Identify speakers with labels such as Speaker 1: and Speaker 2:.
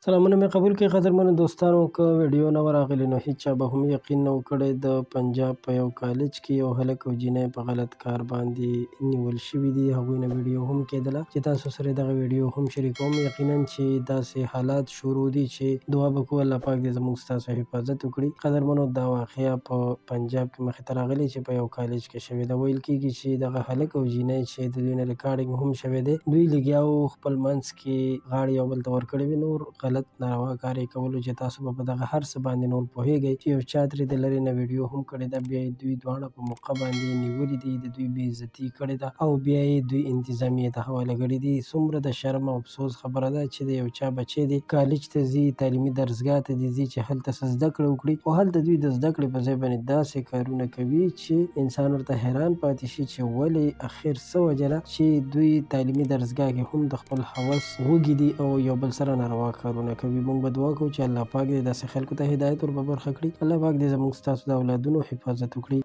Speaker 1: سلامونه مې قبول کړئ قدرمنو دوستانو. که ویډیو نه وه راغلې نو هیچا به هم یقین نه و کړی. د پنجاب په یو کالج کې یو هلک او جینۍ په غلط کار باندې نیول شوي دي. هغوی نه ویډیو هم کېدله چې تاسو سره دغه ویډیو هم شریکوم. یقینا چې داسې حالات شروع دي چې دعا به کوو الله پاک دې زموږ ستاسو حفاظت وکړي. قدرمنو، دا واقعه په پنجاب کې مخې ته راغلې چې په یو کالج کې شوې ده. ویل کېږي چې دغه هلک او جینۍ چې د دوی نه ریکارډینګ هم شوی دی، دوی لګیا وو خپل منځ کې غاړې یو بل ته ورکړې وې، نور غلط ناروا کار یې کولو چې تاسو به په دغه هر څه باندې نور پوهېږئ چې یو چا ترې د لرې نه ویډیو هم کړې ده. بیا یې دوی دواړه په موقع باندې نیولي دي، د دوی بې عزتي کړې ده او بیا یې دوی انتظامیې ته حواله کړي دي. څومره د شرم او افسوس خبره ده چې د یو چا بچی دی کالج ته ځي، تعلیمي درسګاه ته دې ځي چې هلته څه زده کړه وکړي، خو هلته دوی د زده کړې په ځای باندې داسې کارونه کوي چې انسان ورته حیران پاتې شي چې ولې اخر څه وجه ده چې دوی تعلیمي درسګاه کې هم د خپل هوس وږي دي او یو بل سره ناروا کارونه کوي. موږ به دعا کوو چې الله پاک دې داسې خلکو ته هدایت ور په برخه کړي. الله پاک دې زموږ ستاسو د اولادونو حفاظت وکړي.